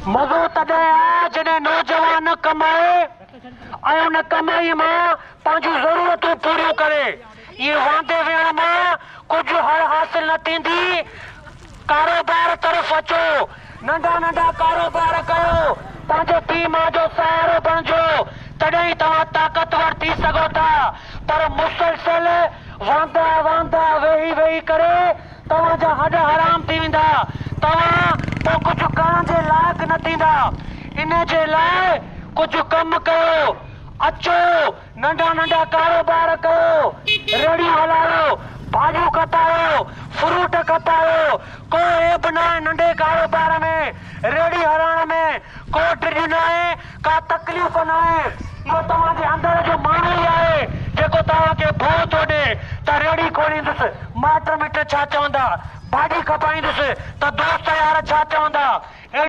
مزو تڏهن آ جڏهن نوجوان ڪمائي ۽ ان ڪمائي مان پنهنجون ضرورتون پوريون ڪري. ائين واندي ويهڻ مان ڪجهه هڙ حاصل نه ٿيندي. ڪاروبار طرف اچو، ننڍا ننڍا ڪاروبار ڪيو، پنهنجي پيء ماء جو سهارو بڻجو، تڏهن ئي توهان طاقتور ٿي سگهو ٿا. پر مسلسل واندا واندا ويهي ويهي ڪري توهان جا هڏ حرام ٿي ويندا، توهان پوء ڪجهه ڪرڻ جي لائق نه ٿيندا. ان جي لاء ڪجهه ڪم ڪيو، اچو ننڍا ننڍا ڪاروبار ڪيو، ريڙهيون هلايو، ڀاڄيون کپايو، فروٽ کپايو، ڪو عيب ناهي ننڍي ڪاروبار ۾، ريڙهي هلائڻ ۾ ڪو ڊڄ ناهي، ڪا تڪليف ناهي، اهو توهان جي اندر جو ماڻهو ئي آهي جيڪو توهان کي ڀؤ ٿو ڏي ته ريڙهي کوليندس، مائٽ مٽ ڇا چوندا، ڀاڄي کپائيندس ته دوست يار ڇا چوندا.